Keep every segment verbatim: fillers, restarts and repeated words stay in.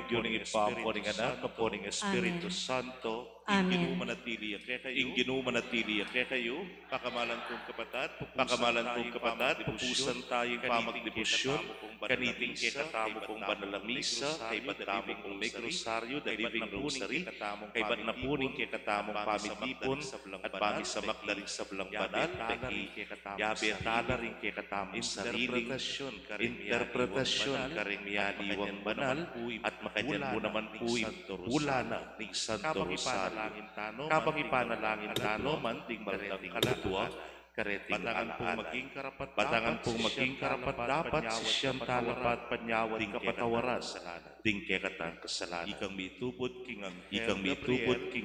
Ning Ibpa, ampo ning Anak, ampo ning Espiritu Santo. Amen. Ing Ginu manatili ya kekayu. Ing Ginu manatili ya kekayu. Pakamalan kung kapatad, pakamalan kung kapatad, pupusan taya ing pamagdebosyon kaniting kekatamu pung banal a misa, kaybat tamu pung megrosaryu, the Living Rosary, kaybat na pu ning kekatamung pamitipun at pamisamak da ring sablang banal, peki yabe tala ring kekatamung sariling interpretasyon karing mialiwang banal, at makanyan mu naman pu ing bula na ning Santo Rosario. Kabang ipanalangin tana man ding bantang kaladua, kareting alaala. Batangan pung maging karapat-dapat, sisian tala pa at panyawad ding kapatawaran ding kekatang kasalanan. Ikang mitubud king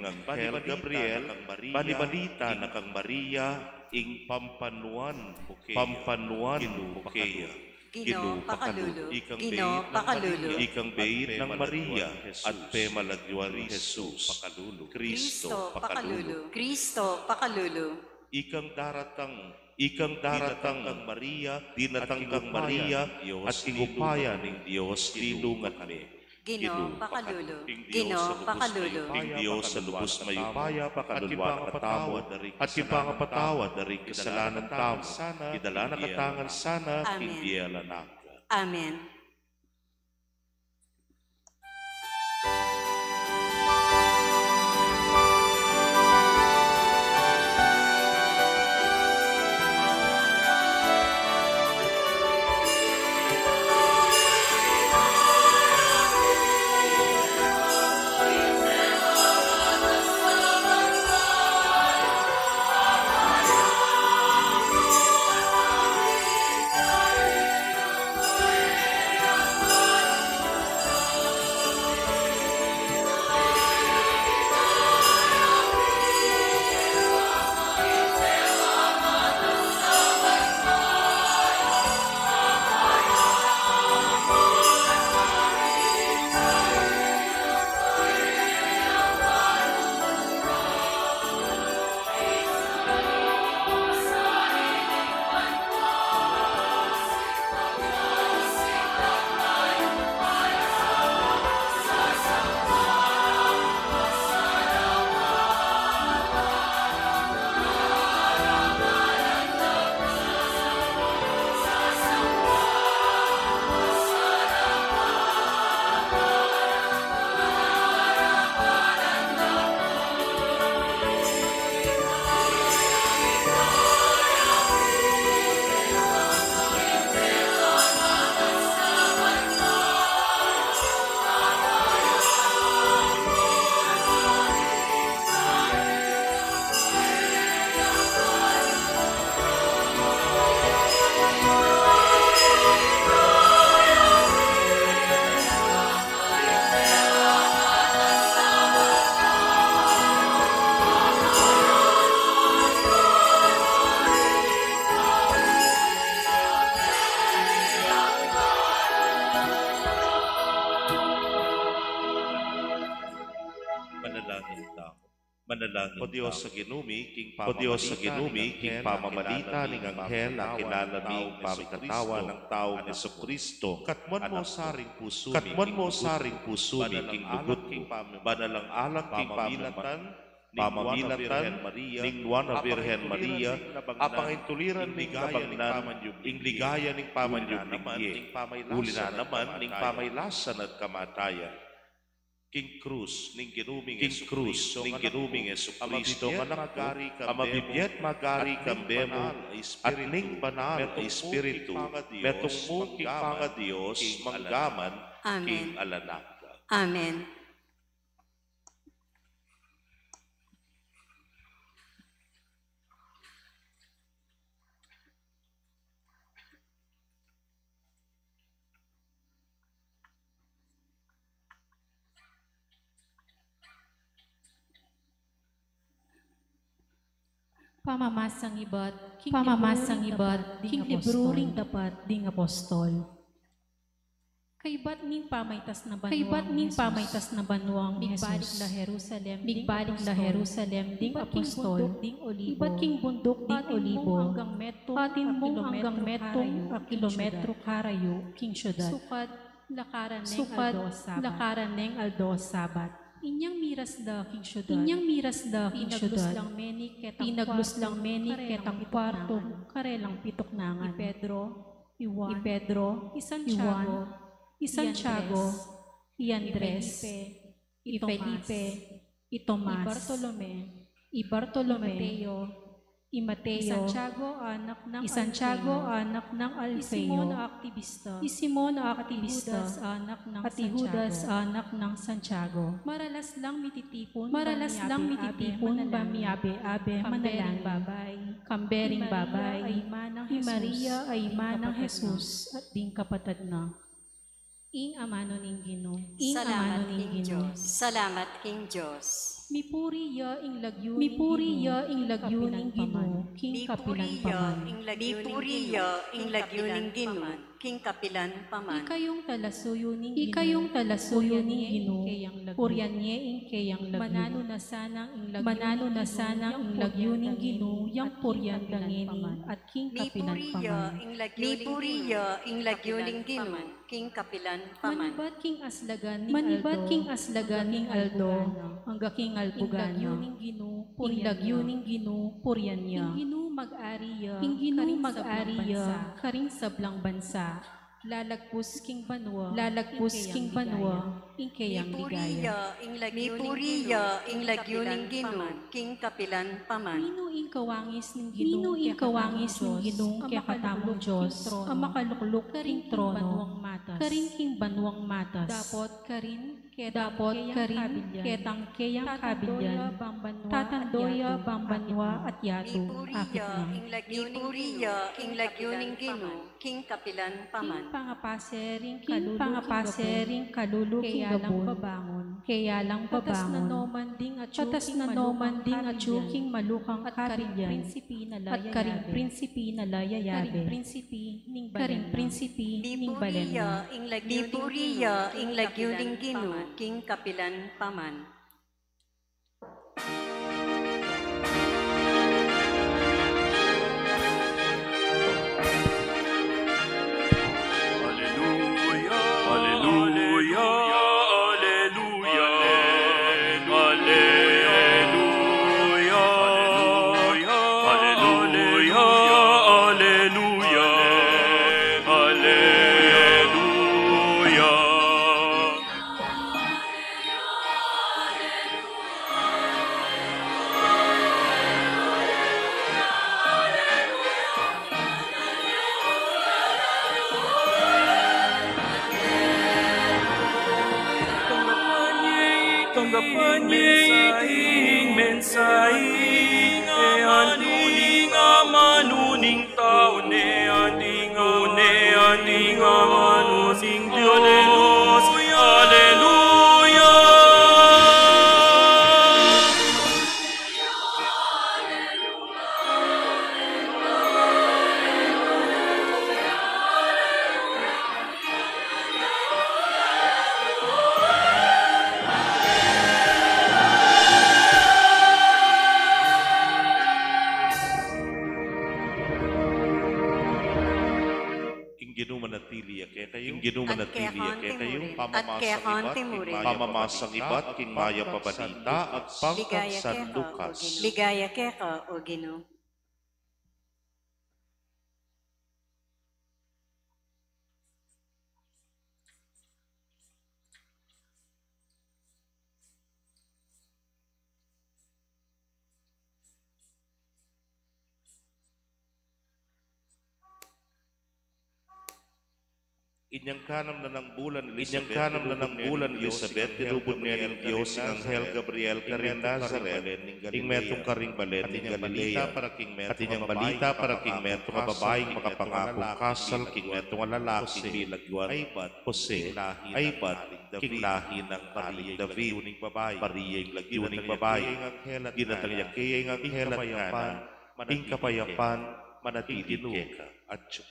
Anghel Gabriel, banibalita na kang Maria, ing pampanuan, pampanuan mu keya. Ginu, pakalulu. Ginu, pakalulu. Ikang beit nang Maria at pemaladyuan i Jesus. Kristo, pakalulu. Kristo, pakalulu. Ikang daratang, ikang daratang kang Maria, dinatang kang Maria, at ing upaya ning Dios linungan me. Ginu, pakalulu. Ginu, pakalulu. Ing Dios a lubus mayupaya pakaluluan na katamu, at king pangapatawad da ring kasalanan tamu, idala na katamu sana king bie alang angga. Amen. Manalangin tamu. Manalangin tamu. O Dios a Ginu mi, king pamamalita ning anghel akilala mi ing pamikatawa nang taung Jesucristo. Katmuan mu sa ring pusu mi king lugud mu. Banal a alang king pamamilatan ning Nuan a Virgen Maria, apangintuliran ming nabangnan ing ligaya ning pamanyubling mie. Uli na naman ning pamailasan at kamatayan. King krus ning Ginu ming Jesucristo, a mabibie at magari kambe mu, at ning Banal a Espiritu, metung mu king pangadios, manggaman king alang angga. Amen. Pamamasang ibat king, pamamasang ibat king libru ring Dapat ding Apostol. Kaybat ning pamaitas na banua, kaybat ning pamaitas na banua, migbalik la Jerusalem, migbalik la Jerusalem ding apostol, ibat king bunduk ding Olibo, patin mung anggang metung a kilometro karayu king siudad. Sukad Lakaran neng Sukat, aldo Sabat. Lakaran neng aldo Sabat. Inyang miras la king syudad. Inyang miras la king syudad. Pinaglus lang meni ketang Pinaglus lang kwartu, meni kareng ketang kwartu, pituknangan. Karelang pituknangan. I Pedro, i Juan, i Pedro, i Santiago, i Juan, i Santiago, Andres, i Andres, i Felipe, i i Tomas, Felipe, i Tomas, i Bartolome, i Bartolome, i Mateo, i Mateo, i Santiago, anak nang i Santiago, Alfeo, anak nang Alfeo, i Simon a aktibista, i Simon a aktibista, at i Judas, anak nang Santiago. Maralas lang mititipun, maralas lang mititipun, bang miyabe-abe manalangin. Kambe ring babai, i Maria a ima nang Jesus, at ding kapatad na. Ing amanu ning Ginu. Ing amanu ning Ginu. Salamat king Dios. Salamat king Dios. Mipuri ya ing lagyu ning Ginu king kapilan paman. Mipuri ya ing lagyu ning Ginu king kapilan paman. Ikayung talasuyu ning Ginu. Ikayung talasuyu ning Ginu. Purian ye ing keyang lagyu. Mananu na sanang ing lagyu ning Ginu yang purian da ngeni at king kapilan paman. Mipuri ya ing lagyu ning Ginu king kapilan paman. Manibat king aslagan ning aldo, angga king albugan na, ing lagyu ning Ginu, purian ya. Ing Ginu mag-ari ya karing sablang bansa. Lalagpus king banua, lalagpus king banua ing keyang ligaya. Mipuri ya ing lagyu ning Ginu king kapilan paman. Ninu ing kawangis ning Ginu, ninu ing kawangis ning Ginu kekatamung Dios, a makalukluk king trono, karing king banuang matas. Dapot karin, dapot karin ketang keyang kabilyan, tatando ya bang banua at yatu. Akit na. Mipuri ya ing lagyu ning Ginu king kapilan paman. King pangapase ring kalulu king gabun, keya lang babangun, keya lang babangun. Katas na no man ding atyu king malukang kabilyan, at karing prinsipi na la yayabe, karing prinsipi ning balen na. Mipuri ya ing lagyu ning Ginu king kapilan paman. Aleluya, aleluya, aleluya, aleluya, aleluya, aleluya, aleluya. Tanggapan ye ing mensahe, e anti ing amanu ning tau, ne anti ing amanu ning Dios. Aleluya, aleluya. Ing Ginu manatili ya kekayu. Ing Ginu manatili ya kekayu. Pamamasang ibat king mayap a balita agpang kang San Lucas. Ligaya keka, O Ginu. Inyang kanam na nang bulan Elisabet, inyang kanam na nang bulan Elisabet, tinubud ne ning Dios ing anghel Gabriel karing Nazaret, ing metung karing balen ning Galilea. At inyang balita para king metung a babaing makapangakung kasal king metung a lalaki, ing lagyu na Jose, a ibat king lahi nang Aling David. Maria ing lagyu ning babai. Dinatang ya keya ing anghel at ngana, ing kapayapan manatili keka.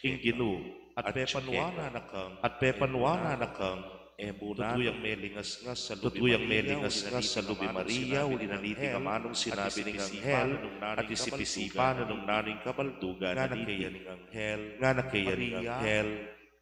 Ing Ginu at pepanuanan na kang, at pepanuanan na kang, e mu nanu, tutu yang melingasngas a lub i Maria, uli na niting amanung sinabi ning anghel, at isip-isipan na nung nanu ing kabaldugan na niti. Ngana keya ning anghel, ngana keya ning anghel,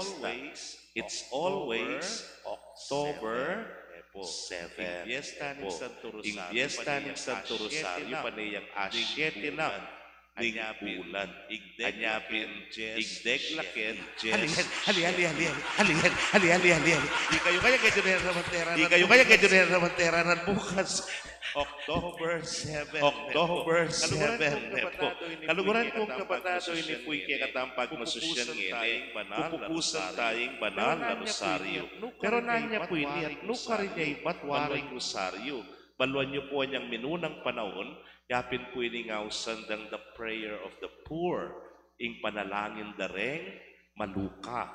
fiesta. It's always October seven. Ing fiesta ning Santo Rosario, ing fiesta ning Santo Rosario, pane yang asyete na ning bulan. Anyapin, ing deglaken, Jes. Hali, hali, hali, hali, hali. Di kayu kaya kaya dyan na raman tera. Di kayu kaya kaya dyan na raman tera bukas. October seven. October seven, ne po. Kaluguran kung kapatado, ini pu'y kekatang pagmasusyan ngeni. Pupupusan taya ing banal a rosaryo. Pero nanu pu ini at nu karin ya ibat waring rosaryo? Baluan yu pu anyang minunang panaun, yapin pu ini ing ausan dang the prayer of the poor, ing panalangin da reng maluka.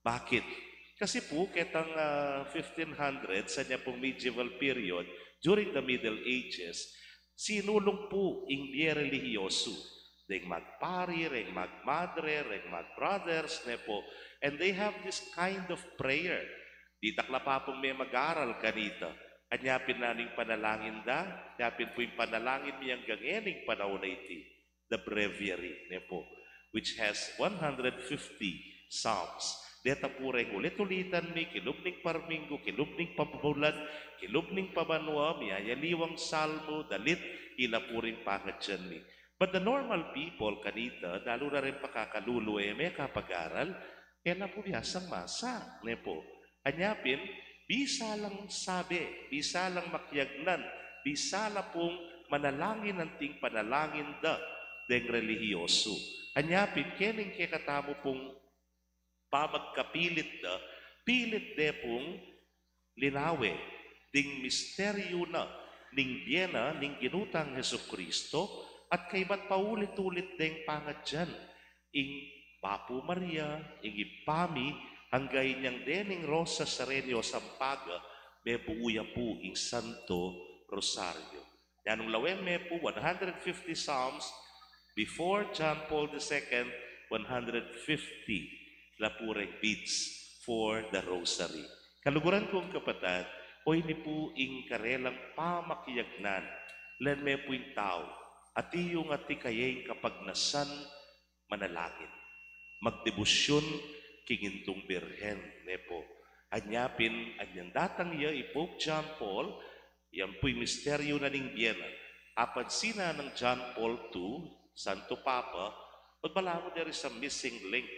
Bakit? Kasi pu, ketang, ah, fifteen hundreds, anya pung medieval period, during the Middle Ages, sinulung pu ing bie relihiyosu, deng magpari, reng magmadre, reng magbrothers, ne po, and they have this kind of prayer. Ditak la pa pung memag-aral kanita. Anyapin nanu ing panalangin da? Yapin pu ing panalangin mi anggang ngening panaun a iti, the Breviary, ne po, which has one hundred fifty Psalms. Deta pu reng ulit-ulitan mi, kilub ning parminggu, kilub ning pabulan, kilub ning pabanua, miyayaliwang salmu, dalit, ila pu ring pangadyan mi. But the normal people kanita, dalu na reng pakakalulu, e me kapag-aral, e la pu biasang masa, ne po. Anyapin, bisa lang sabi, bisa lang makiagnan, bisa la pung manalangin anting panalangin da deng relihiyosu. Anyapin, kening kekatamu pung pamagkapilit da, pilit de pung linawe ding misteryu na ning bie na ning Ginu tang Jesucristo, at kaybat paulit-ulit deng pangadyan, ing Bapu Maria, ing Ibpa mi, angga inyang dening Rosa Serenia o Sampaga, mebuu ya pu ing Santo Rosario. Nanu nung lawen me pu, one hundred fifty Psalms, Before John Paul the Second, one hundred fifty la pu reng beads for the rosary. Kaluguran kung kapatad, o ini pu ing karelang pamakiagnan, len me pu ing tau, atiu ing atin kaya ing kapagnasan manalangin, magdebosyun king Indung Birhen, ne pu. Anya pin, anyang datang ya i Pope John Paul, yan pu'y misteryu na ning bie na. Apansinan nang John Paul two, Santo Papa, but balamu there is a missing link.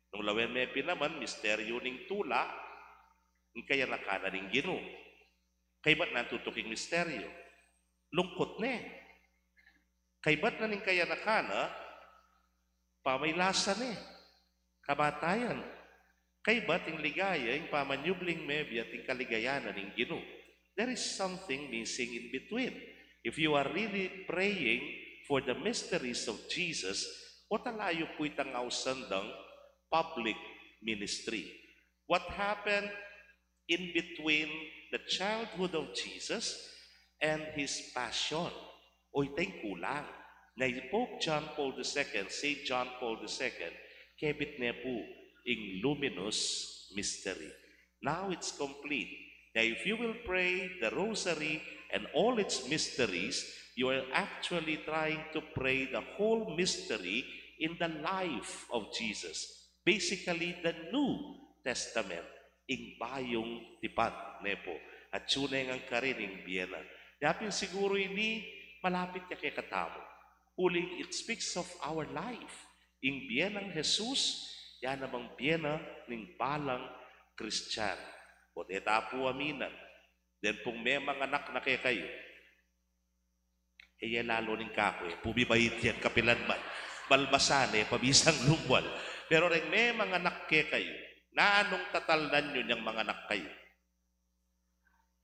Nung lawen me pin naman, misteryu ning tula, ing kayanakan na ning Ginu. Kaybat na tutuking misteryu. Lungkut ne. Kaybat na ning kayanakan na, pamailasa ne. Kamatayan. Kaybat ing ligaya, ing pamanyubling mebie at ing kaligayan na ning Ginu. There is something missing in between. If you are really praying for the mysteries of Jesus, o talayu pu itang ausan dang public ministry. What happened in between the childhood of Jesus and his passion? O itang kulang. Na i Pope John Paul the Second, Saint John Paul the Second, kebit ne pu ing luminous mystery. Now it's complete. Now, if you will pray the Rosary and all its mysteries, you are actually trying to pray the whole mystery in the life of Jesus. Basically, the New Testament, ing Bayung Tipan, ne pu. At tiyunengan karin ing bie na. Yapin siguru ini, malapit ya kekatamu. Uling it speaks of our life. Ing bie nang Jesus, ya namang bie na ning balang Kristiyan. Bo't e ta pu aminan, den pung memanganak na kekayu. E, ya lalu ning kaku, e pu bibait yan, kapilan man. Balbasan, e pa bisang lumual. Pero reng memanganak kekayu, nanung tatalnan yu inyang manganak kayu?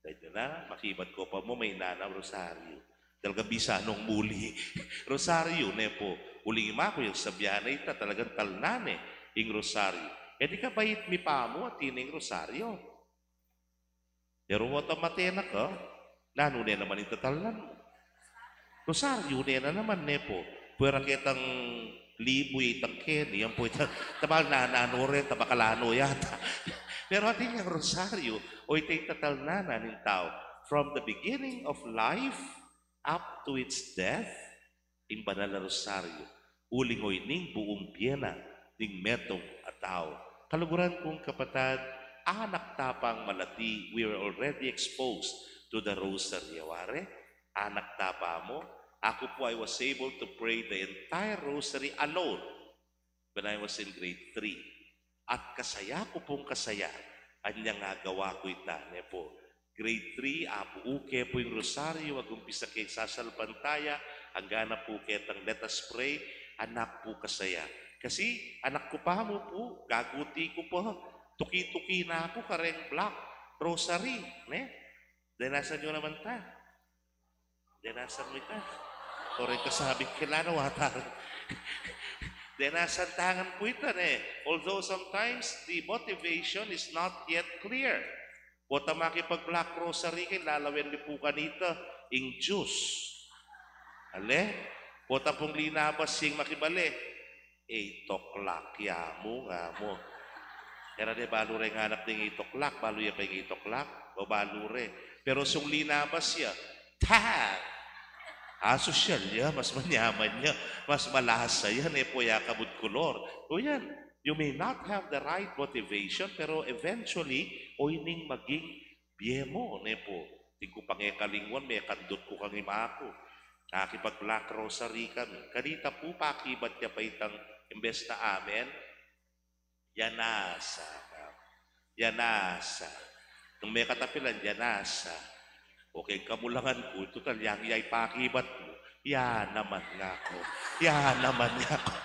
Dahil na, makibat ko pa mu, maynanam rosaryu. Talagang bisa nung muli. Rosaryu, ne pu. Uling imaku yang sabyan na ita, talagang talnan ne ing rosaryu. E di kabait mi pamu, atin ne ing rosaryu. Pero mota mate na ka, nanu ne naman ing tatalnan mu? Rosaryu ne na naman, ne pu. Pwera ketang libu itang keni, yan pu itang, tabal na nanu re, tabakal nanu yata. Pero atin yang rosaryu, o ita ing tatalnan na ning tau. From the beginning of life up to its death, ing banal a rosaryu, uling o ini ing buung bie na ning metung a tau. Kaluguran kung kapatad, anak ta pang malati, we were already exposed to the rosary. Wari, anak ta pa mu, aku pu, I was able to pray the entire rosary alone when I was in grade three. At kasaya ku pung kasaya anyang agawa ku ita, ne pu. Grade three, apu uke pu ing rosaryu, agumpisa keng sasalpantaya, angga na pu ketang let us pray, anak pu kasaya. Kasi anak ku pa mu pu, gaguti ku pa, tuki-tuki na ku kareng black rosary, ne? Denasan yu naman ta. Denasan mu ita. Toreng kasabing kilala, watar. Denasan ta ngan pu ita, ne. Although sometimes the motivation is not yet clear. Pota makipag-black rosary ka, lalawen mi pu kanita ing juice. Ale? Pota pung linabas yang makibale, eight o'clock ya mu, nga mu. Era de balu reng anak ding eight o'clock, balu ya pa ing eight o'clock, o balu re. Pero sung linabas ya, ta! Asosyal ya, mas manyaman ya, mas malasa ya, ne pu, ya kabud kulor. O yan, you may not have the right motivation, pero eventually, o ining maging bie mu, ne pu. Atin ku pang e kalingwan, mekandut ku kang ima ku. Nakipag-black rosary kami. Kanita pu, pakibat ya pa itang, imbes na amen, yanasa. Yanasa. Nung mekatapilan, yanasa. O keng kamulangan ku, tutal yang ya ipakibat mu, ya naman, nga ku. Ya naman, nga ku.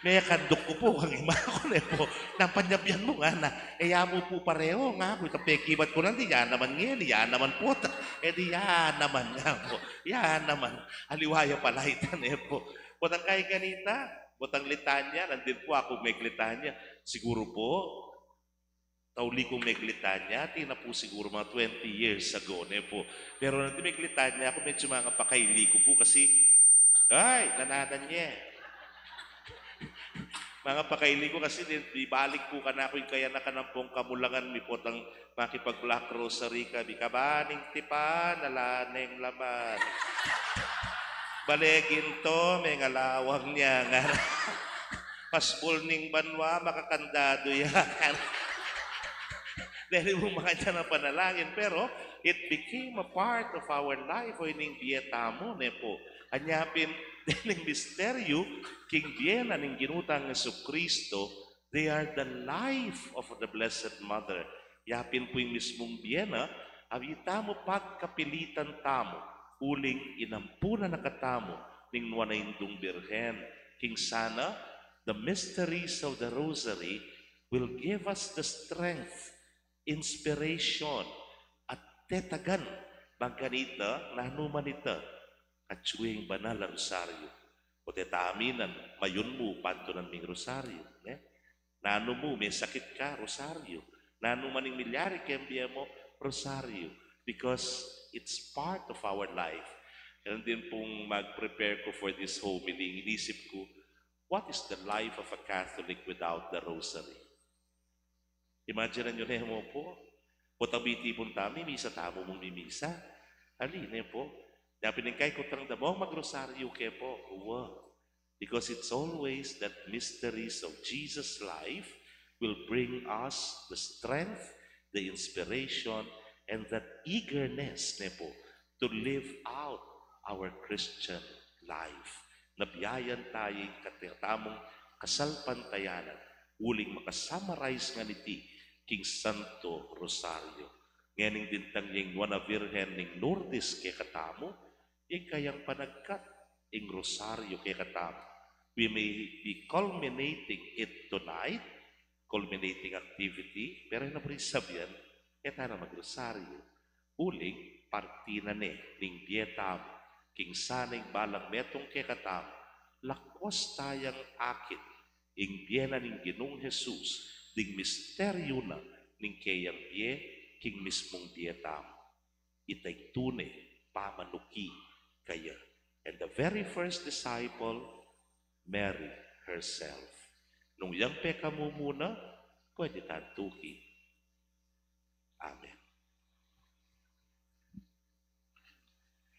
Mekandut ku pu kang ima ku, ne pu. Nang panyabyan mu, ngana. E ya mu pu pareho, nga ku. Ita pekibat ku nandi, ya naman ngeni, ya naman pota. E di ya naman, nga ku. Ya naman. Aliwa ya pala ita, ne pu. Potang kay kanita, potang litanya, nandin pu aku meglitanya. Siguru pu, tauli kung meglitanya, atin na pu siguru mga twenty years ago, ne pu. Pero nandin meglitanya aku, medyu mangapakaili ku pu kasi Ay, nananan ye. Manga pakaili ku kasi, di, di balik ku kanaku ing kayanakan ampong kamulangan mi potang makipag-black rosary kami. Kabaning tipan, ala neng laman. Bale ginto, mengalawang ne ngara. Pasbul ning banua, makakandadu ya. Deni mu makanyan a panalangin, pero it became a part of our life, o ining bie tamu, ne pu. Anya pin, dening misteryu king bie na ning Ginu tang Jesucristo, they are the life of the Blessed Mother. Ya pin pu ing mismung bie na, a itamu pagkapilitan tamu, uling inampunan na katamu ning Nuan a Indung Birhen. King sana, the mysteries of the Rosary will give us the strength, inspiration, at tetagan, bang kanita, nanu man ita, atyu ing banal a rosaryu. O teta aminan, mayun mu, pantunan ming rosaryu, ne? Nanu mu, mesakit ka, rosaryu. Nanu man ing milyari keng bie mu, rosaryu. Because it's part of our life. Ganun din pung mag-prepare ku for this homily, inisip ku, what is the life of a Catholic without the rosary? Imagine yu ne mu pu. Potang mitipun tamu, misa tamu mung mimisa. Ali, ne pu. Nya pin ing kaikutang da mu, magrosaryu ke pu. Wa. Because it's always that mysteries of Jesus' life will bring us the strength, the inspiration, and that eagerness, ne pu, to live out our Christian life. Nabiayan taya ing katatamung kasalpantayanan, uling makasummarize ngana iti king Santo Rosario. Ngening dintang ya ing Nuan a Birhen ning Lourdes kekatamu, ing kayang panagkat ing rosaryu kekatamu. We may be culminating it tonight, culminating activity, pero e na pu rin sabian, e tana magrosaryu. Uling, parti na ne ning bie tamu, king sana ing balang metung kekatamu, lakwas tayang akit ing bie na ning Ginung Jesus, ding misteryu na ning keyang bie, king mismung bie tamu. Ita ing tune pamanuki kaya. And the very first disciple, Mary herself. Nung yang pekamumuna, pwede tang tuki. Amen.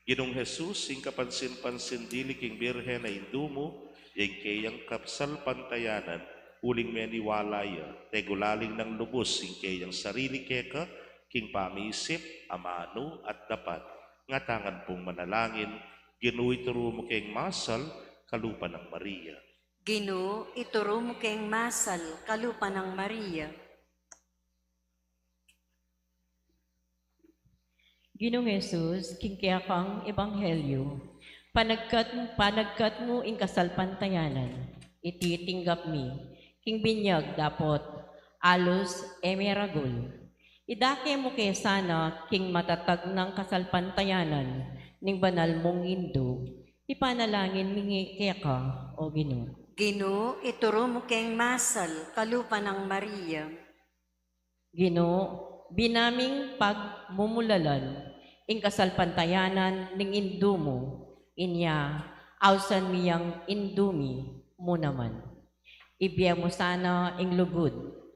Ginung Jesus, ing kapansin-pansin dili king Birhen a Indu mu, ya ing keyang kasalpantayanan, uling meniwala ya, tegulaling nang lubus ing keyang sarili keka, king pamisip, amanu, at dapat, ngatamu pung manalangin, Ginu, ituru mu keng masal, kalupa nang Maria. Ginu, ituru mu keng masal, kalupa nang Maria. Ginung Jesus, king kekang ebanghelyu, panagkat, panagkat mu ing kasalpantayanan, iti tinggap mi, king binyag dapot, alus e meragul. Idake mu ke sana king matatag nang kasalpantayanan, ning banal mung Indu, ipanalangin mi ngan keka, o Ginu. Ginu, ituru mu keng masal, kalupa nang Maria. Ginu, binaming pagmumulalan, ing kasalpantayanan ning Indu mu, inya, ausan mi yang Indu mi, mu naman. Ibie mu sana ing lugud,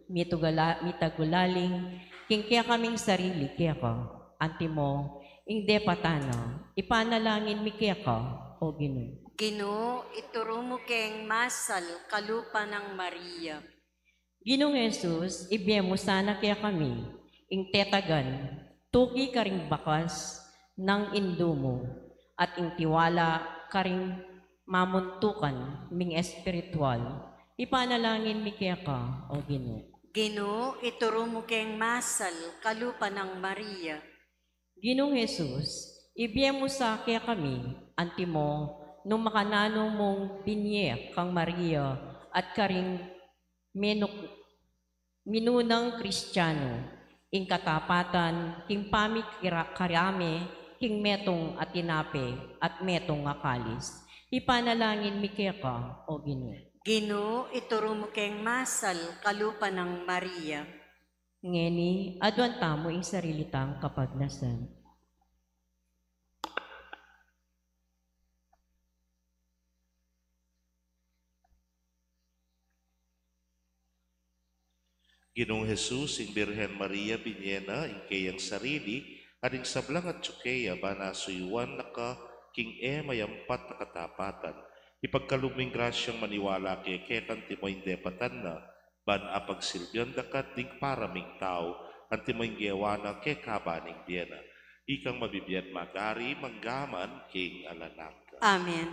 mitugala-, mitagulaling, king kekaming sarili keka, antimo, ing depatan na, ipanalangin mi keka, o Ginu. Ginu, ituru mu keng masal, kalupa nang Maria. Ginung Jesus, ibie mu sana kekami, ing tetagan, tuki karing bakas nang Indu mu, at ing tiwala karing mamuntukan ming espiritual, ipanalangin mi keka, o Ginu. Ginu, ituru mu keng masal, kalupa nang Maria. Ginung Jesus, ibie mu sa kekami, antimo, nung makananu mung binie kang Maria, at karing menuk-, minunang Kristiano, ing katapatan, king pamikira-, karame, king metung a tinape, at metung a kalis. Ipanalangin mi keka, o Ginu. Ginu, ituru mu keng masal, kalupa nang Maria. Ngeni, aduan tamu ing sarili tang kapagnasan. Ginung Jesus, ing Birhen Maria, binie na ing keyang sarili at ing sablang atyu keya, ban asuyuan na ka king e mayampat a katapatan. Ipagkalub mu ing grasyang maniwala kaya keka antimo ing depatan na, ban apagsilbian da ka at ding paraming tau antimo ing gewa na keka ban ing bie na. Ikang mabibie at magari, mangga man king alang angga. Amen.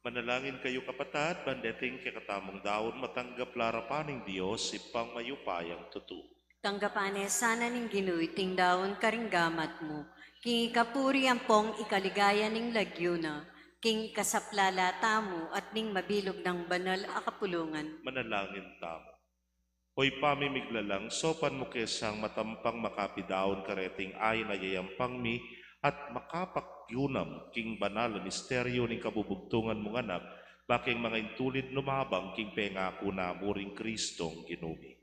Manalangin kayu, kapatad, ban deting kekatamung daun matanggap la arapan ning Dios, Ibpang mayupayang tutu. Tanggapan ne sana ning Ginu iting daun karing gamat mu, king ikapuri ampong ikaligaya ning lagyu na, king kasaplalan tamu at ning mabilug nang banal a kapulungan. Manalangin tamu. O Ibpa mi miglalang, saupan mu ke sang matampang makapidaun kareting ain a yayampang mi at makapagyunam king banal a misteryu ning kabubugtungan mung Anak, ba keng mangintulid lumabang king pengaku namu ring Kristong Ginu mi.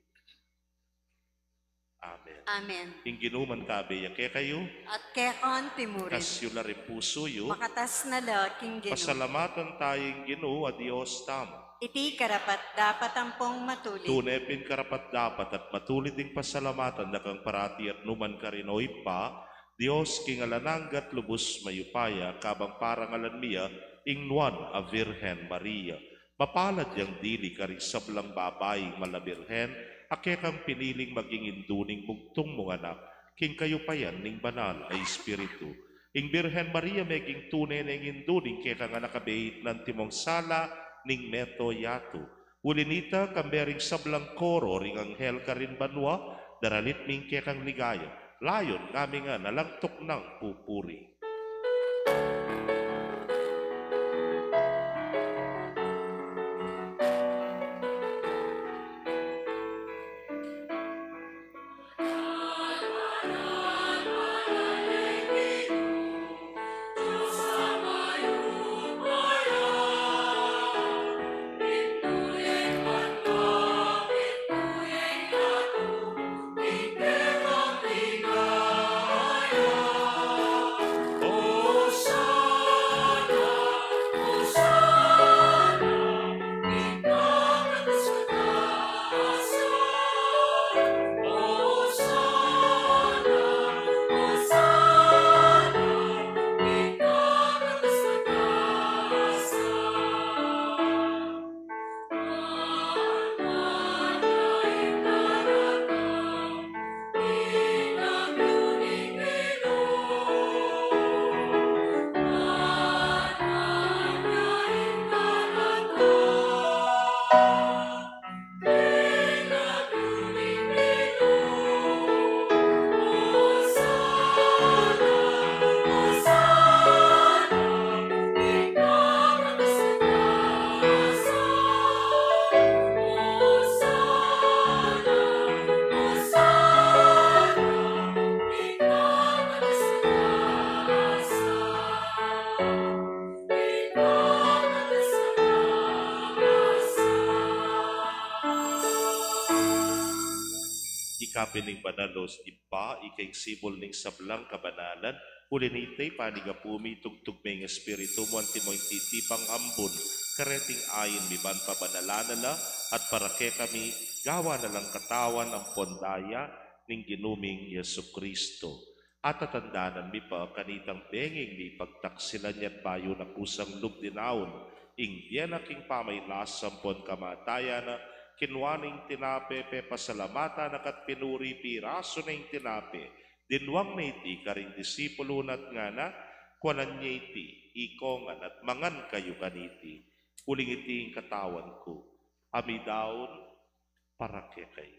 Amen. Amen. Ing Ginu mantabe ya kekayu. At keka naman murin. Itas yu la ring pusu yu. Makatas na la king Ginu. Pasalamatan taya ing Ginu a Dios tamu. Iti karapat-dapat ampong matulid. Tune pin karapat-dapat at matulid ing pasalamatan da kang parati at nukarin man, O Ibpa, Dios king alang angga at lubus mayupaya, kabang parangalan mi ya ing Nuan a Virgen Maria. Mapalad yang dili karing sablang babaing mala birhen a kekang piniling maging indu ning bugtung mung Anak, king kayupayan ning Banal a Espiritu. Ing Birhen Maria meging tune neng indu ning kekang Anak a beit nang timong sala ning meto yatu. Uli na nita, kambe ring sablang koro ring anghel karin banua, daralit mi ing kekang ligaya. Layun, ngami ngan alang tuknang pupuri. Ikapin ning banal a Ibpa, ika ing sibul ning sablang kabanalan, uli na nita panigapu mi, itubud me ing Espiritu mu, antimo ing titipang ambun kareting ain mi, ban pabanalan na la at para kekami gawan na lang katawan ampon daya ning Ginu ming Jesucristo. Atatandanan mi pa kanitang benging mipagtaksilan ya't bayu na kusang lub dinaun ing bie na king pamailas ampon kamatayan na, kinua ne ing tinape, pepasalamatan na ka't pinuri, pirasu ne ing tinape, dinwang ne iti karing disipulu na at ngana: Kuanan ye iti, ikongan at mangan kayu kaniti, uling iti ing katawan ku a midaun para kekayu.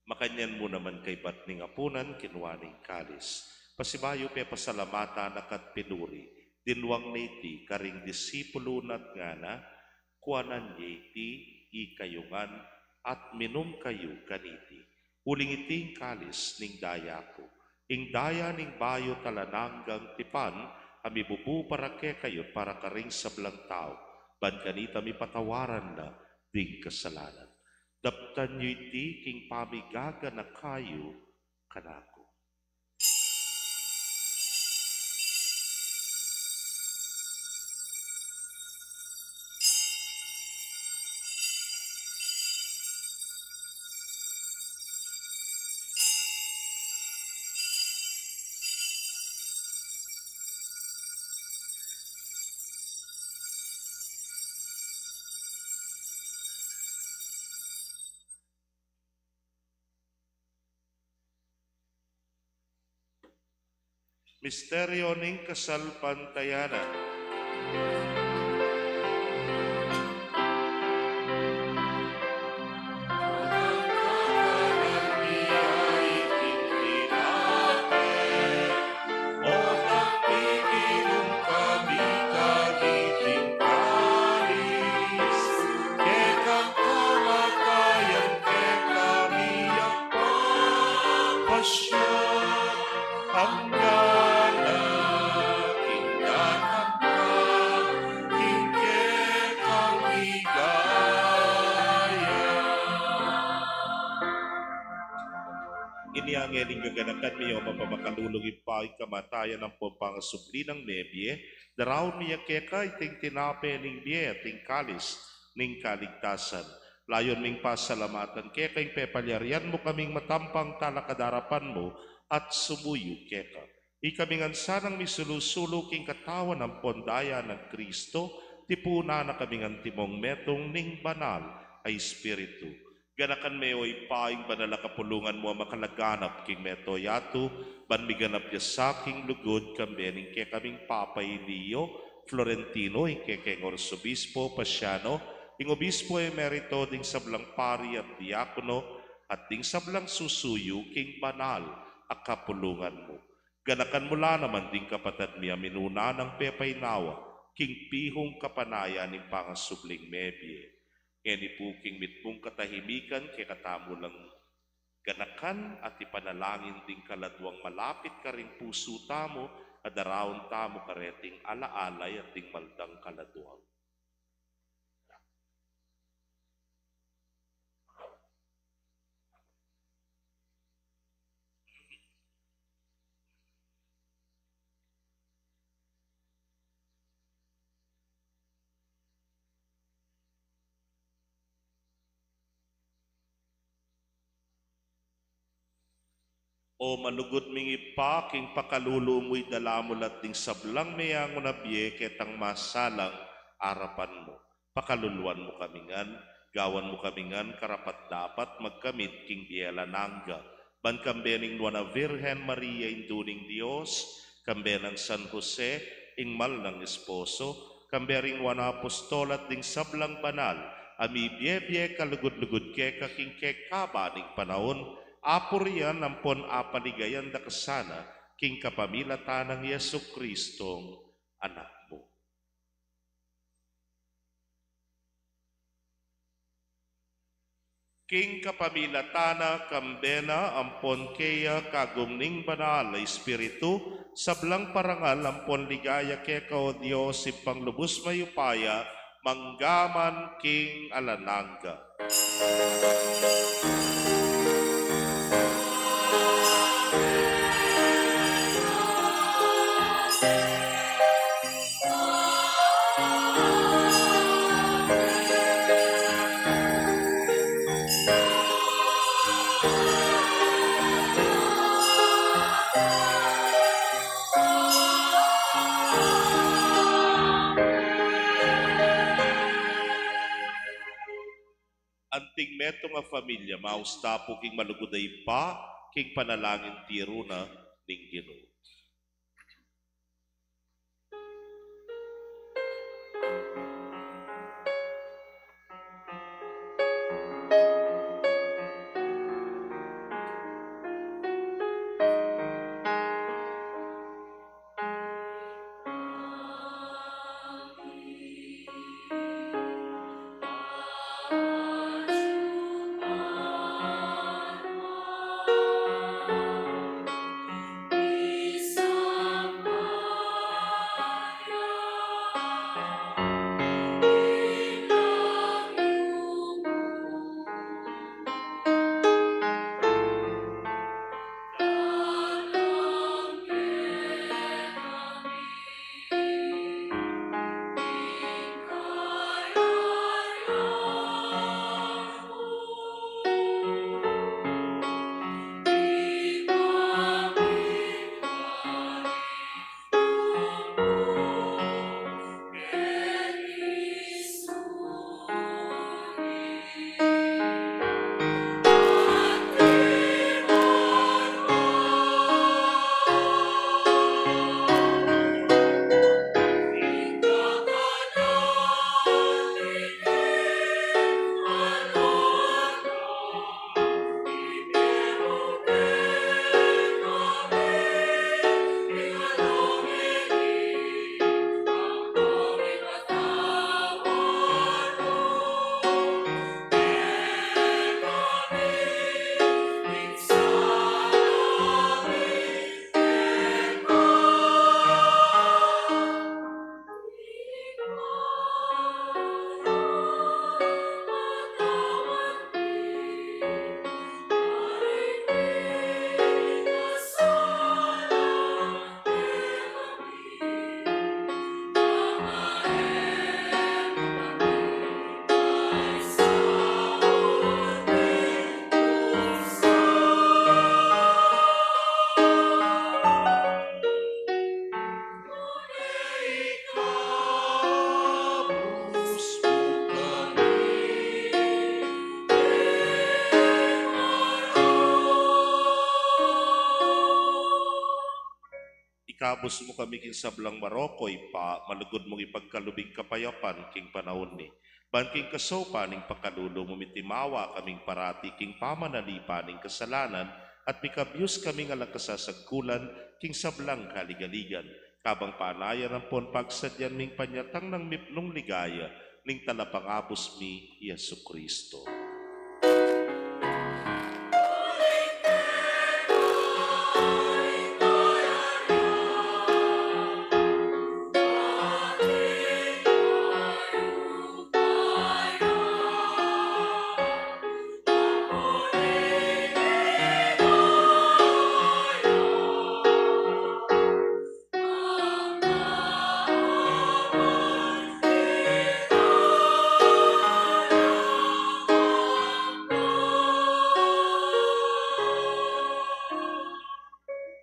Makanyan mu naman kaybat ning apunan, kinua ne ing kalis. Pasibayu pepasalamatan na ka't pinuri, dinwang ne iti karing disipulu na at ngana: Kuanan ye iti, ikayu ngan at minum kayu kaniti, uling iti ing kalis ning daya ku, ing daya ning bayu at alang anggang tipan, a mibubu para kekayu at para karing sablang tau, ban kanita mipatawaran la ding kasalanan. Daptan yu iti king pamigaganaka yu kanaku. Misteryo ning kasalpantayanan. Kekang kamatayan, kekami ya papasya, anggang king datang ka, king kekang ligaya. Inya ngeni gaganakan mi, o mapamakalulung Ibpa, ing kamatayan ampon pangasubli nang mebie, daraun mi ya keka iting tinape ning bie at ing kalis ning kaligtasan. Layun ming pasalamatan keka ing pepalyarian mu kaming matampang talakad king arapan mu at sumuyu keka. Ikami ngan sanang misulu-sulu king katawan ampon daya nang Kristo, tipunan na kaming antimong metung ning Banal a Espiritu. Ganakan me, o Ibpa, ing banal a kapulungan mu a makalaganap king mabilug a yatu, ban miganap ya sa king lugud, kambe ning kekaming Papa Leo Florentino, ing kekeng Arsobispo Paciano, ing Obispo Emerito, ding sablang pari at diakono, at ding sablang susuyu king banal a kapulungan mu. Ganakan mu la naman ding kapatad mi a minuna nang pepainawa king pihung kapanayan ning pangasubling mebie. Ngeni pu king mitmung katahimikan, kekatamu lang ganakan at ipanalangin ding kaladwang malapit karing pusu tamu, a daraun tamu kareting ala-alay at ding maldang kaladwang. O malugud ming Ibpa, king pakalulu mu idala mu la ding sablang meangun a bie ketang masalang arapan mu. Pakaluluan mu kami ngan, gawan mu kami ngan karapat-dapat magkamit king bie alang angga, ban kambe ning Nuan a Virgen Maria, Indu ning Dios, kambe nang San Jose, ing mal nang esposo, kambe ring Nuan a Apostol at ding sablang banal a mibie-bie kalugud-lugud keka king kekaba ning panaun, apurian ampon apaligayan da ka sana king kapamilatan nang Jesucristong Anak mu. King kapamilatan na, kambe na, ampon keya, kagum ning Banal a Espiritu, sablang parangal ampon ligaya keka, o Dios, Ibpang lubus mayupaya, mangga man king alang angga. Anting metung a familia, maus ta pu king malugud a Ibpa, king panalangin tiru na ning Ginu. Ikabus mu kami king sablang marok, o Ibpa, malugud mung ipagkalub ing kapayapan king panaun mi. Ban king kasaupan ning pakalulu mu, mitimawa kaming parati king pamanalipan ning kasalanan, at mikabus kaming alang kasasagkulan king sablang kaligaligan. Kabang panayan ampon pagsadyan ming panyatang nang mipnung ligaya ning Talapangabus mi, i Jesucristo.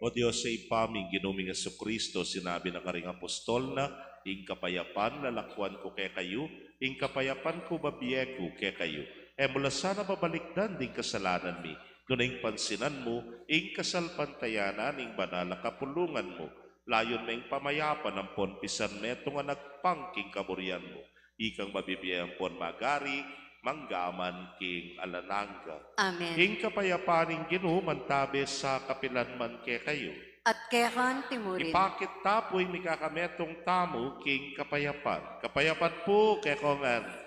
O Dios, Ibpa mi, ing Ginu ming Jesucristo, sinabi na karing apostol na, "Ing kapayapan lalakwan ku kekayu, ing kapayapan ku bibie ku kekayu." E mu la sana babalikdan ding kasalanan mi, nune ing pansinan mu ing kasalpantayanan ning banal a kapulungan mu. Layun me ing pamayapan ampon pisan metung a nagpang king kaburian mu. Ikang mabibie ampon magari, mangga man king alang angga. Amen. Ing kapayapan ning Ginu mantabe sa kapilan man kekayu. At keka anti mu rin. Ipakit ta pu ing mikakametung tamu king kapayapan. Kapayapan pu kekongan.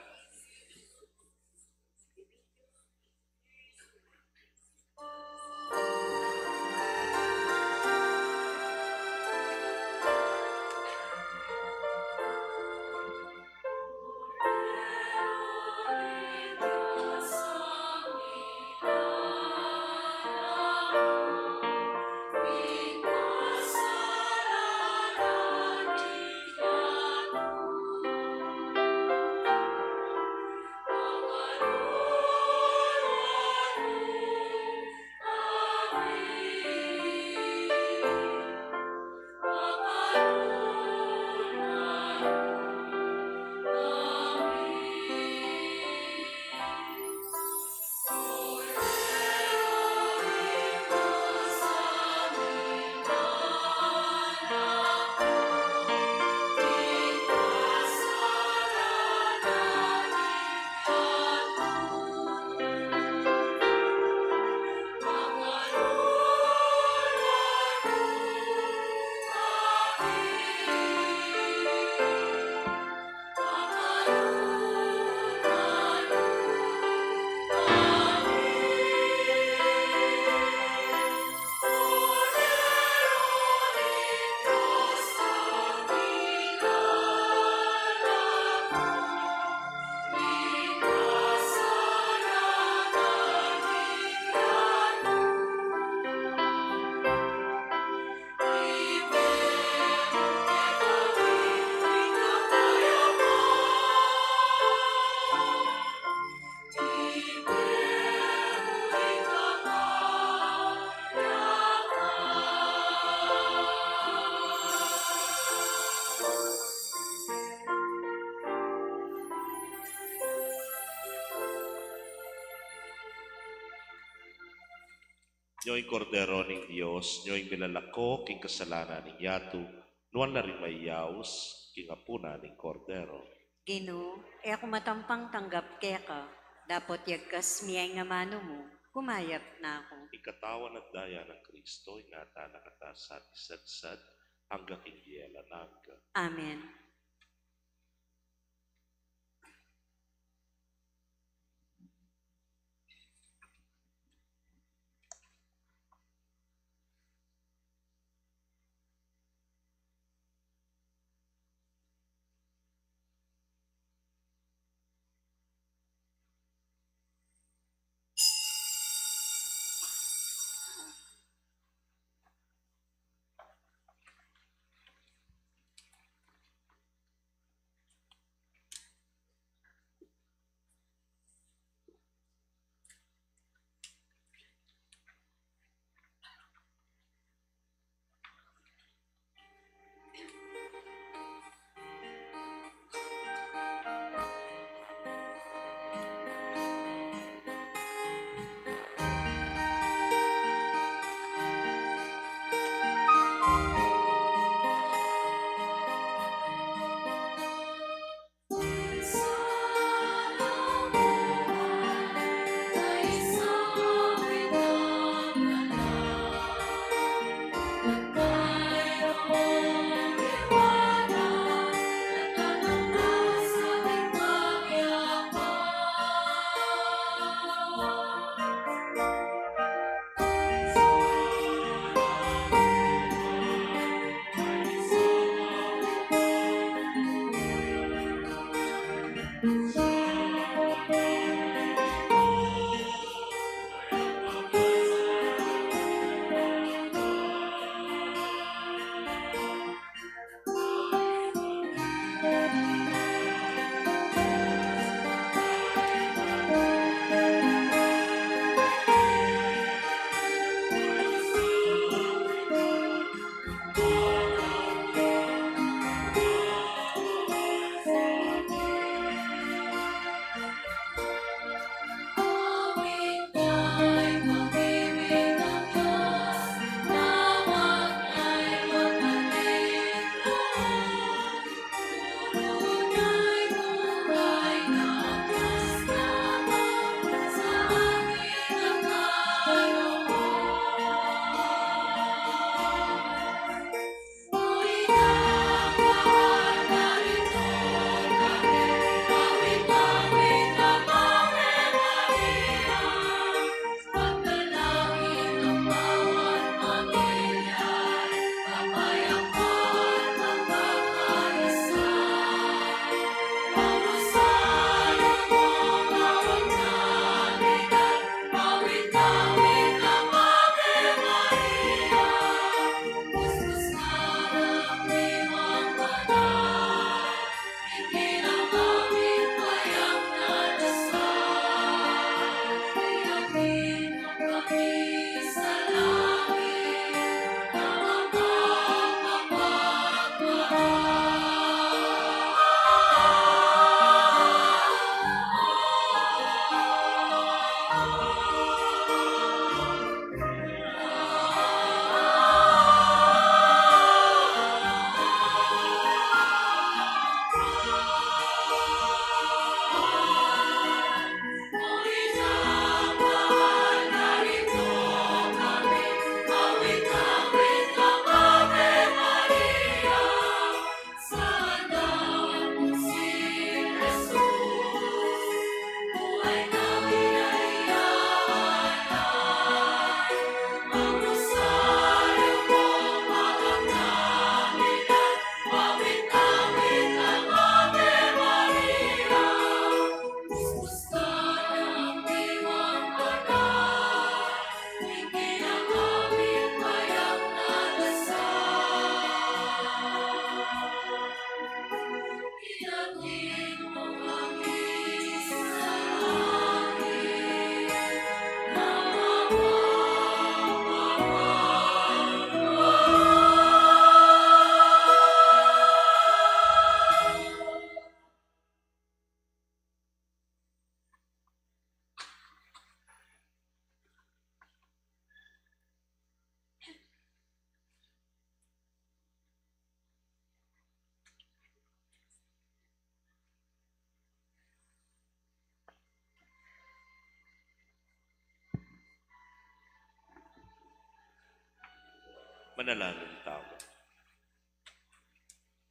Nyo ing Kordero ning Dios, nyo ing milalako king kasalanan ning yatu. Nuan la ring mayayaus king apunan ning Kordero. Ginu, e ku matampang tanggap keka, dapot yagkas mu ya ing amanu mu, kumayap na ku. Ing katawan at daya nang Kristo, ingatan na kata sa isatsat, angga king bie alang angga. Amen. Manalangin tamu.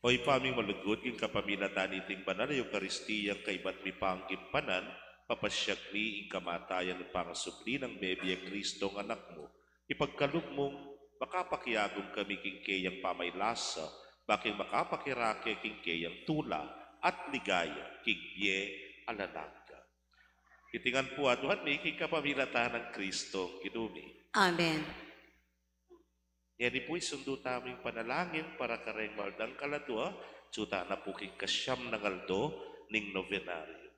O Ibpa ming malugud, king kapamilatan niting banal a Eukaristiyang kaibat mi pang gimpanan, papasyag mi ing kamatayan at pangasubli nang mebie a Kristong Anak mu. Ipagkalub mung makapakiagum kami king keyang pamaylasa, ba king makapakirake king keyang tula at ligaya king bie alang angga. Iti ngan pu aduan mi king kapamilatan nang Kristong Ginu mi. Amen. Ngeni pu, isundu tamu ing panalangin para kareng maldang kaladua, atyu tana pu king kasiam nang aldo ning novenario.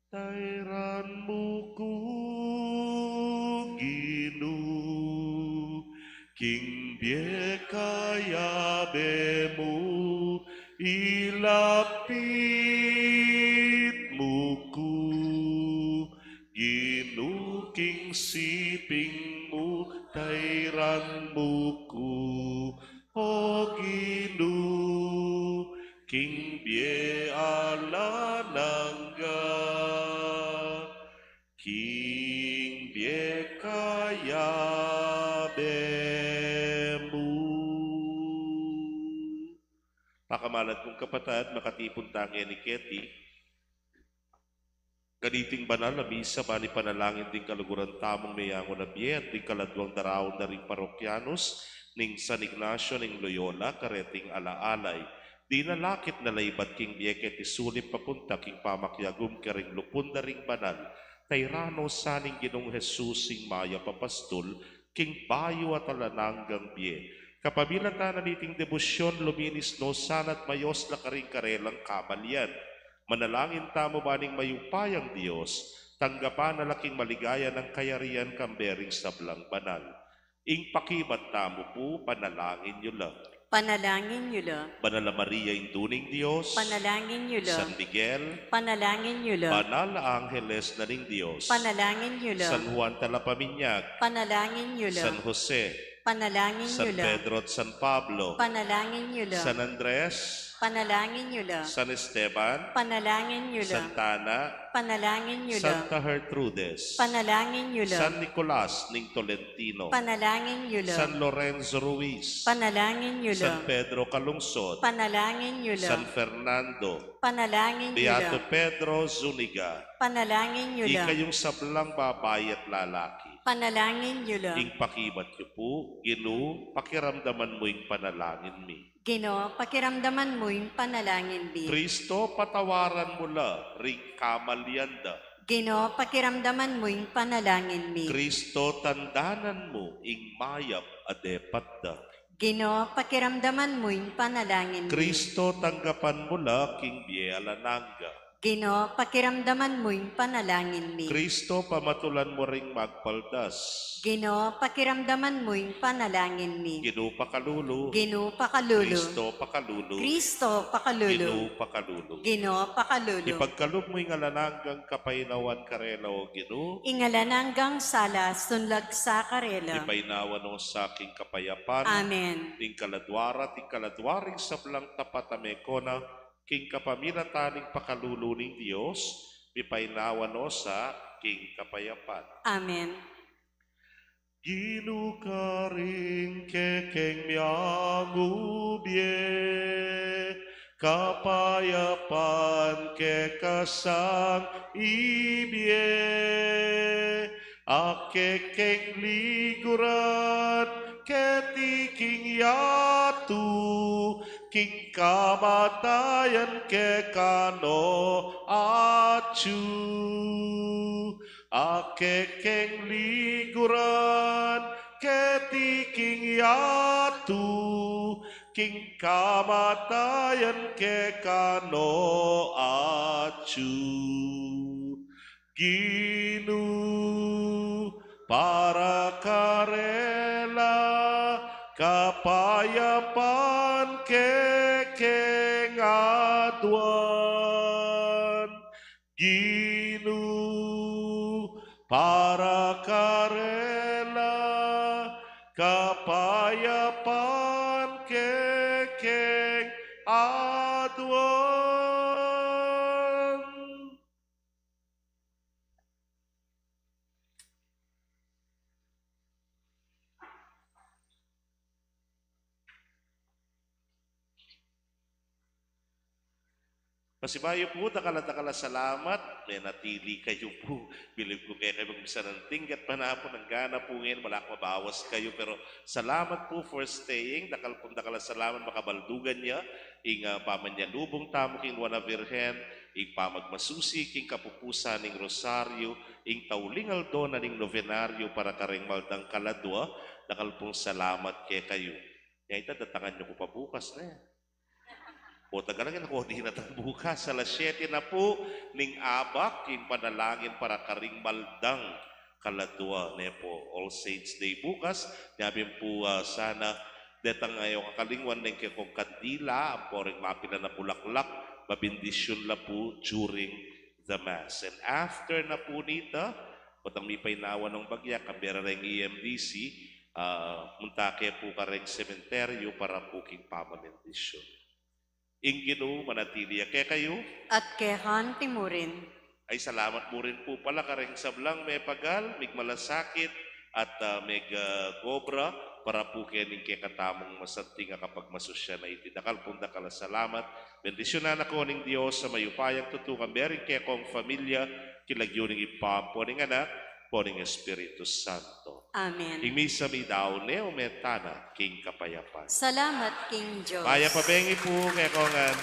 Tairan mu ku, Ginu, king bie kayabe mu, ilapit mu ku, Ginu, king siping mu, tairan mu ku, O Ginu, king bie alang angga, king bie kayabe mu. Pakamalan kung kapatad, makatipun tang ngeni keti kaniting banal a misa, ban ipanalangin ding kaluguran tamung meyangu na bie at ding kaladuang daraun da ring parokyanus ning San Ignacio ning Loyola kareting alaalay. Dinalakit na la ibat king bie keti sulip papunta king pamakiagum karing lupun da ring banal. Tairan no sa ning Ginung Jesus ing mayap a pastul king bayu at alang anggang bie. Kapamilatan na niting debosyon, luminis no sana at mayos la karing karelang kamalian. Manalangin tamu ban ing mayupayang Dios tanggapan na la king maligaya nang kayarian kambe ring sablang banal. Ing pakibat tamu pu, panalangin yu la. Panalangin yu la. Banal a Maria, Indu ning Dios. Panalangin yu la. San Miguel. Panalangin yu la. Banal a Angeles na ning Dios. Panalangin yu la. San Juan Talapaminyag. Panalangin yu la. San Jose. Panalangin yu la. San Pedro at San Pablo. Panalangin yu la. San Andres. Panalangin yu la. San Esteban. Panalangin yu la. Santa Ana. Panalangin yu la. Santa Gertrudes. Panalangin yu la. San Nicolas ning Tolentino. Panalangin yu la. San Lorenzo Ruiz. Panalangin yu la. San Pedro Calungsod. Panalangin yu la. San Fernando. Panalangin yu la. Beato Pedro Zuniga. Panalangin yu la. Ikayung sablang babai at lalaki. Panalangin yu la. Ing pakibat yu pu, Ginu, pakiramdaman mu ing panalangin mi. Ginu, pakiramdaman mu ing panalangin mi. Kristo, patawaran mu la ring kamalian da. Ginu, pakiramdaman mu ing panalangin mi. Kristo, tandanan mu ing mayap a depat da. Ginu, pakiramdaman mu ing panalangin mi. Kristo, tanggapan mu la king bie alang angga. Ginu, pakiramdaman mu ing panalangin mi. Kristo, pamatulan mu ring magpaldas. Ginu, pakiramdaman mu ing panalangin mi. Ginu, pakalulu. Ginu, pakalulu. Kristo, pakalulu. Kristo, pakalulu. Ginu, pakalulu. Ginu, pakalulu. Ipagkalub mu ing alang anggang kapaynawan karela, O Ginu. Ing alang anggang sala sunlag sa karela. Ipaynawa no sa king kapayapan. Amen. Ing kaladua ra at ing kaladua ring sablang tapat a mekona, king kapamilatan ning pakalulu ning Dios, mipaynawa no sa king kapayapan. Amen. Ginu, karing kekeng meyangu bie, kapayapan keka sang ibie, a kekeng liguran keti king yatu, king kamatayan keka no atyu. A kekeng liguran keti king yatu, king kamatayan keka no atyu. Ginu, para karela, kapayapan kekeng aduan. Ginu, para karela, kapayapan kekeng aduan. Pasibayu pu, dakal a dakal a salamat, menatili kayu pu. Bilib ku kekayu magmisan anting gatpanapun, anggana pu ngeni, malak mabawas kayu, pero salamat pu for staying, dakal pung dakal a salamat, makabaldugan ya ing, ah, pamanyalubung tamu king Nuan a Virgen, ing pamagmasusi king kapupusan ning Rosaryu, ing tauling aldo na ning novenaryu para kareng maldang kaladua, dakal pung salamat kekayu. Nya ita, datangan yu ku pa bukas, ne? O, tagal na, kinakordinatan bukas, alas siyete na pu ning abak, ing panalangin para karing maldang kaladua, ne pu, All Saints Day bukas. Nya pin pu, ah, sana detang e yu kakalingwan deng kekong kandila, ampo reng mapilan a bulaklak, mabendisyun la pu during the Mass. And after na pu nita, potang mipaynawan nong bagya, kambe ra reng E M D C, ah, munta ke pu kareng sementeryu para pu king pamabendisyun. Ing Ginu manatili ya kekayu. At keka naman murin. Ay, salamat murin pu pala kareng sablang mepagal, migmalasakit, at, ah, meg, ah, gobra para pu kening kekatamung masanting a kapagmasusyan a iti. Dakal pung dakal a salamat. Bendisyunan na kayu ning Dios a mayupayang tutu, kambe ring kekong pamilya, king lagyu ning Ibpa, ampo ning Anak, ampo ning Espiritu Santo. Amen. Ing misa meyari ne, ume tana king kapayapan. Salamat king Dios. Mayap a bengi pu kekongan.